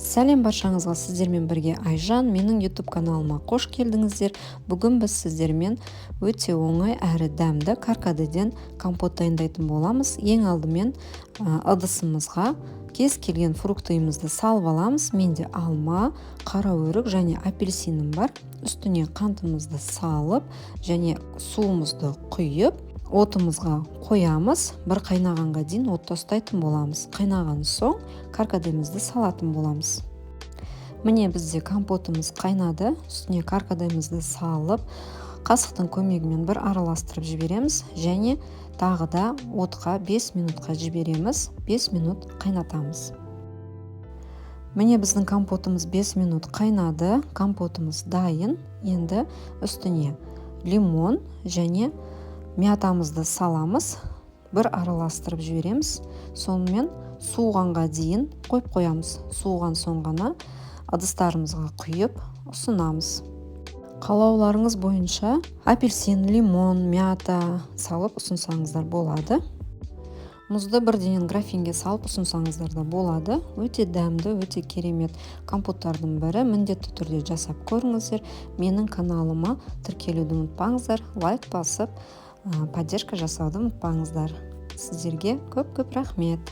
Сәлем баршаңызға! Сіздермен бірге Айжан. Менің YouTube каналыма қош келдіңіздер! Бүгін біз сіздермен өте оңай әрі дәмді каркадеден компот дайындайтын боламыз. Ең алдымен ыдысымызға кез келген фруктымызды салып аламыз. Менде алма, қара өрік және апельсинім бар. Үстіне қантымызды салып және суымызды құйып, отымызға қоямыз. Бір қайнағанға дейін отта ұстайтын боламыз. Қайнаған соң каркадемізді салатын боламыз. Міне, бізде компотымыз қайнады. Үстіне каркадемізді салып, қасықтың көмегімен бір араластырып жібереміз және тағы да отқа 5 минутқа жібереміз. 5 минут қайнатамыз. Міне, біздің компотымыз 5 минут қайнады, компотымыз дайын. Енді үстіне лимон және мятамызды саламыз, бір араластырып жібереміз. Сонымен суығанға дейін қойып қоямыз. Суыған соң ғана ыдыстарымызға құйып ұсынамыз. Қалауларыңыз бойынша апельсин, лимон, мята салып ұсынсаңыздар болады. Мұзды бірденен графинге салып ұсынсаңыздар да болады. Өте дәмді, өте керемет компоттардың бірі. Міндетті түрде жасап көріңіздер. Менің каналыма тіркелуді ұмытпаңыздар, лайк басып, поддержка жасауды ұмытпаңыздар. Сіздерге көп көп рахмет!